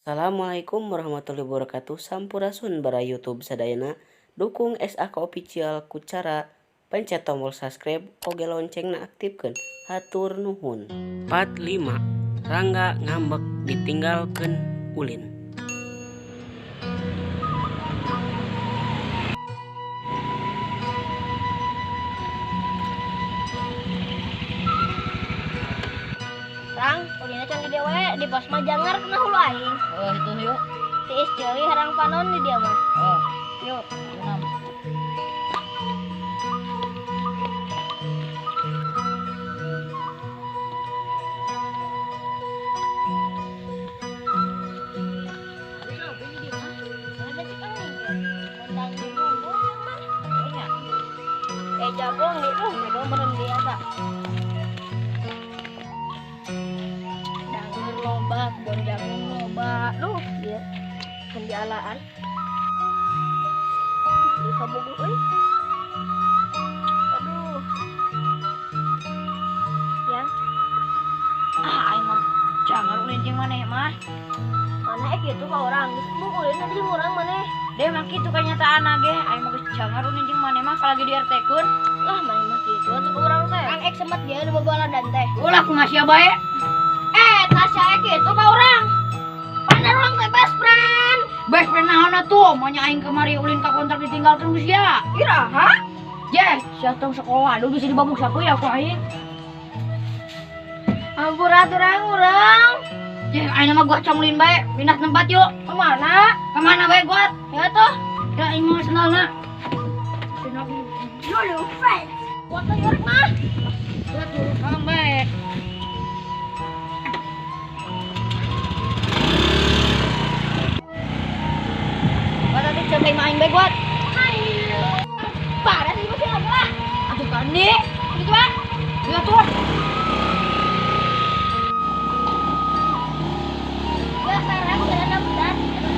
Assalamualaikum warahmatullahi wabarakatuh. Sampurasun bara YouTube sadayana. Dukung SAK Official ku cara pencet tombol subscribe oge loncengna aktifkeun. Hatur nuhun. 45 Rangga ngambek ditinggalkeun ulin. Rang, ulinna can di dieu we, di pos mah jangar kena hulu aing. Oh, itu yuk. Tiis ceuli harang panon di dieu mah. Oh, yuk. Enam. Jagung nih, jagung meren biasa. Dangur loba, kebon jagung loba. Duh, dia penjalaan. Di kabogoh euy. Aduh. Ya. Ah, aing mah jangan ulin jeung maneh mah. Maneh kitu ka urang, geus mung ulin jeung urang maneh. Deh mah kitu kanyataan ge, aing mah geus jangan ulin jeung maneh mah kalagi di RT-keun. Lah maneh mah kitu atuh ka urang teh. Kan ek semet dia nu babaladan teh. Ulah kumaha sia bae. Tasya kitu ka urang. Panar urang teh best friend. Best friend naon atuh? Manya aing kamari ulin ka kontrak ditinggalkeun ku sia. Iraha? Jeh, sia tong sekolah aduh bisa dibabuk sapu ya ku aing. Ampura atuh urang. Jeh, aing mah gua cong ulin bae, pindah tempat yuk. Kemana? Kemana bae gua? Ya tuh. Ya aing mah senalna. Dulu friends. Gua tuh yorek mah. Ya tuh, kalem bae. Gua tadi cobain main bae gua. Parah sih masih lama lah. Atuh kandi. Gitu ah. Ya tuh. Ya sekarang udah ada bulan.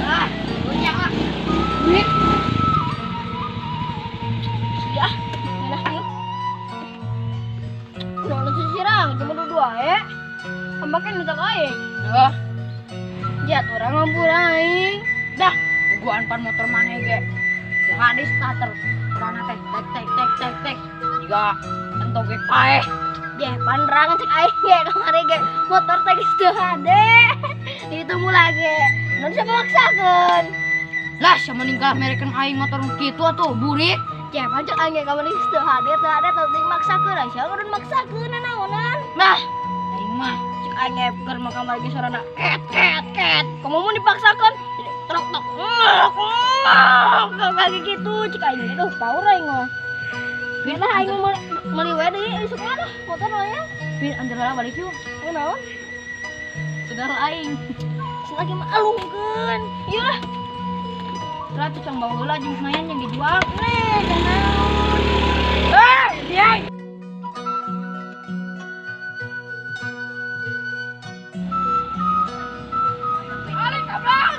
Ah, punya ah. Duit. Ya, enak yuk. Kurang sih sirang, cuma dua ya. Ambaknya minta aing. Dah. Ya, orang ngampura aing. Dah, gua anpan motor maneh ge. Hadis starter. Urang teh tek tek tek tek tek. Jiga entok ge paeh. Ya, pan rang cek aing ge kamari ge motor teh geus teu hade. Ditemu lagi. Mun siapa maksakeun? Lah, sia meninggal merekeun aing motor kitu atuh burik. Ya, pan cek aing ge kamari geus teu hade, teu hade teu maksakeun. Sia ngeureun maksakeun naonan. Lah, aing mah cek aing ge keur mah kamari ge sorana ket ket ket. Komo mun dipaksakeun jadi trok tok. Kayak gitu cek aing ge. Duh, power aing mah. Lah aing mah meuli we deui isuk mah dah motor we ya. Pin anjir balik yuk. Naon? Saudara aing. Lagi mah alungkeun. Ieu lah. Lah tuh cang bawa heula jeung Senayan yang dijual. Nih, naon. Eh, dia. Balik kablak.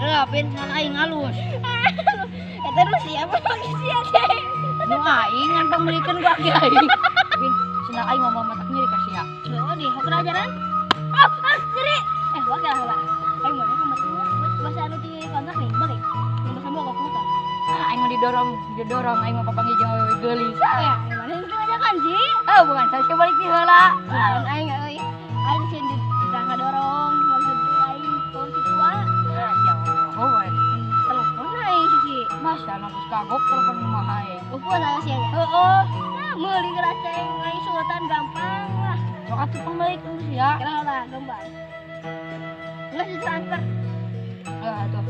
Lah, pin sana aing halus. Eta nu siapa lagi sia teh? Nu aing ngan pangmeulikeun gua ge aing. Pin sendal aing mah matak nyeri ka sia. Heuh, di hok ajaran. Oh, ah, nyeri. Gua kira heula. Aing mah kamari bahasa anu ti kontrak nih, balik. Bahasa bawa ke motor. Ah, aing mah didorong, didorong aing mah papanggih jeung awewe geulis. Ya, mana itu ajakan sih? Oh, bukan saya balik di heula. Bukan aing euy. Aing sieun di ngadorong, maksud teh aing tong kitu ah. Ah, sia oh, we. Telepon aing sih. Masya Allah, geus kagok telepon kumaha aing. Eueuh salah sia nya. Heeh. Nah, meuli geura aing aing sultan gampang lah. Sok atuh pangmeulikeun sia. Kira lah gampang. Geus ditransfer. Heeh atuh.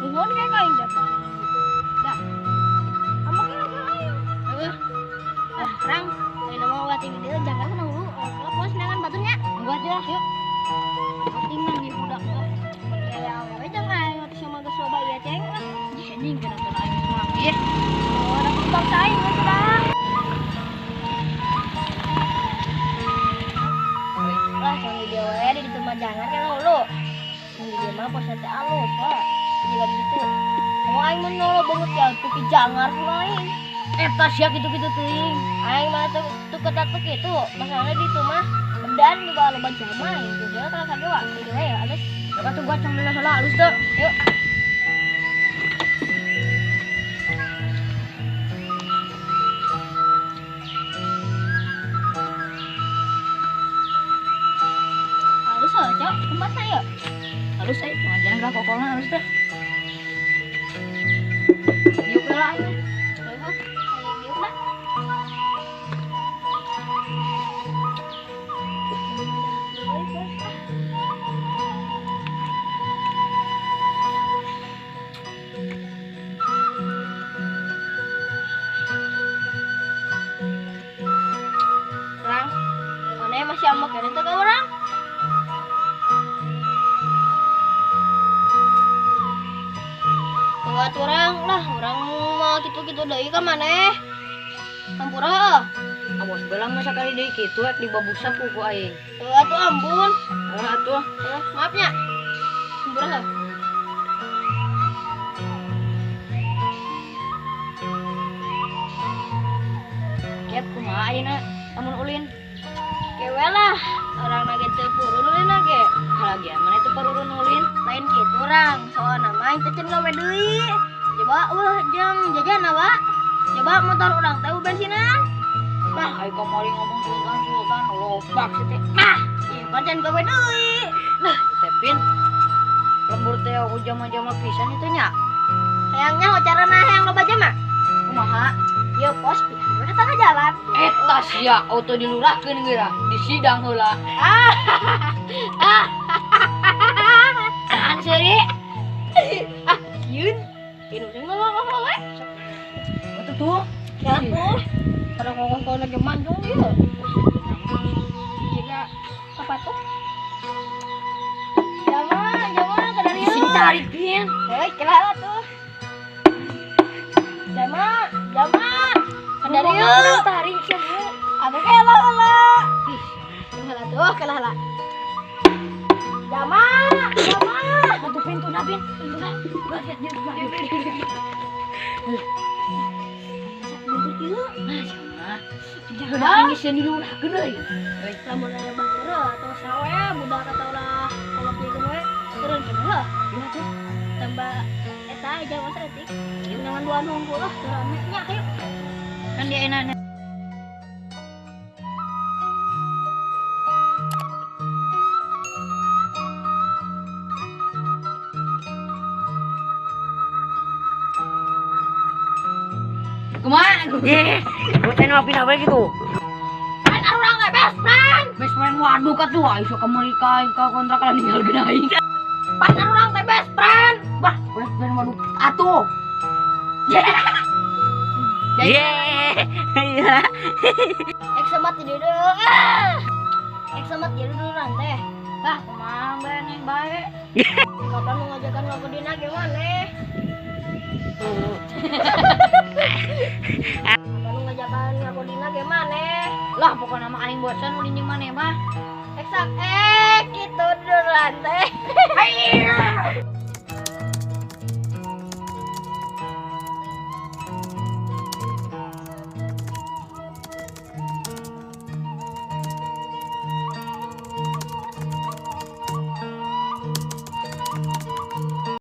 Nuhun kayak aing dah. Dah. Amok kira aing. Heeh. Ah, rang, aing mah wati di dieu jangan kana hulu. Telepon senangan baturnya. Buat ya, yuk. Penting mah di budak tuh. Ya awewe jangan aing atuh sama geus loba ieu ceng lah. Anjing kena kena aing geus mah. Oh, ada bangsa aing geus dah. Lah, cang di dieu we di ditu mah jangan kana hulu. Di dieu mah posna teh alus lah. Jiga di ditu. Kamu aing mah nolo banget ya, tuh ki jangar aing. Eta sia kitu-kitu teuing. Aing mah tuh Tuh ketat kitu, masalahnya di itu mah dan di bawah loba jama gitu. Soalnya kalau kagak wah, gitu we ya, alus. Coba tuh gua cang heula heula alus teu. Yuk. Halus oh, Cok. Tempatnya yuk. Halus euy, pengajian geura kokolna halus teh. Diuk heula ayo. Ayo, diuk lah. Rang, mana masih ambek ya teh ka urang? Buat orang lah, orang mau gitu-gitu deui ka maneh. Hampura heuh. Abos belang masa kali deui kitu rek dibabusak ku aing. Heuh atuh ampun. Heuh atuh. Heuh, maaf nya. Hampura heuh. Kiat kumaha ayeuna lamun ulin? Kewe lah, orang nage teu purun ulin ge. Lagi maneh teu purun ulin? Lain kitu urang, soalna mah teh can gawe deui. Coba eueuh jeung jajan wa. Coba motor urang teh bensinan. Bah, ai kamari ngomong sultan-sultan lopak sih teh. Nah, ieu pan can gawe deui. Nah, teh Pin. Lembur teh aku jama-jama pisan itu nya. Hayangnya carana hayang loba jama. Kumaha? Ieu pos pindah ke tengah jalan. Eta sia auto dilurahkeun geura, di sidang heula. Tahan seuri. Ah, sieun. Ini ngomong-ngomong we. Atuh tuh. Ya tuh. Pada ngomong-ngomong lagi manjung ieu. Jiga sepatu. Jama, jama ka dari Sing tarik Pin. Heuy, kelah tuh. Jama, jama. Ka dari ieu. Tarik sia. Atuh kelah heula. Heula tuh, kelah heula. Jama, jama. Atuh pintuna, Pin. Pintuna. Gua lihat dia. Jangan nangis yang dilurahkeun euy. Lamun aya batur atau sawe budak atau lah kolot ieu we turun ke heuh. Iya tuh. Tambah eta aja masa etik. Jangan dua nunggu lah teu rame nya ayo. Kan dia enak. Kumaha? Ye, bocah mah pindah bae gitu. Kan urang teh best friend. Best friend waduh ka tuh iso ka mereka ka kontrak lah ninggalkeun aing. Pan urang teh best friend. Bah, best friend waduh atuh. Ye. Iya. Ek semat di dieu. Ek semat di dieu urang teh. Bah, kumaha bae neng bae. Kapan mau ngajakan ngaku dina gimana? Kapan nu ngajakan ngaku dina gimana? Lah pokokna mah aing bosan ulin jeung maneh mah. Eksak gitu duran teh.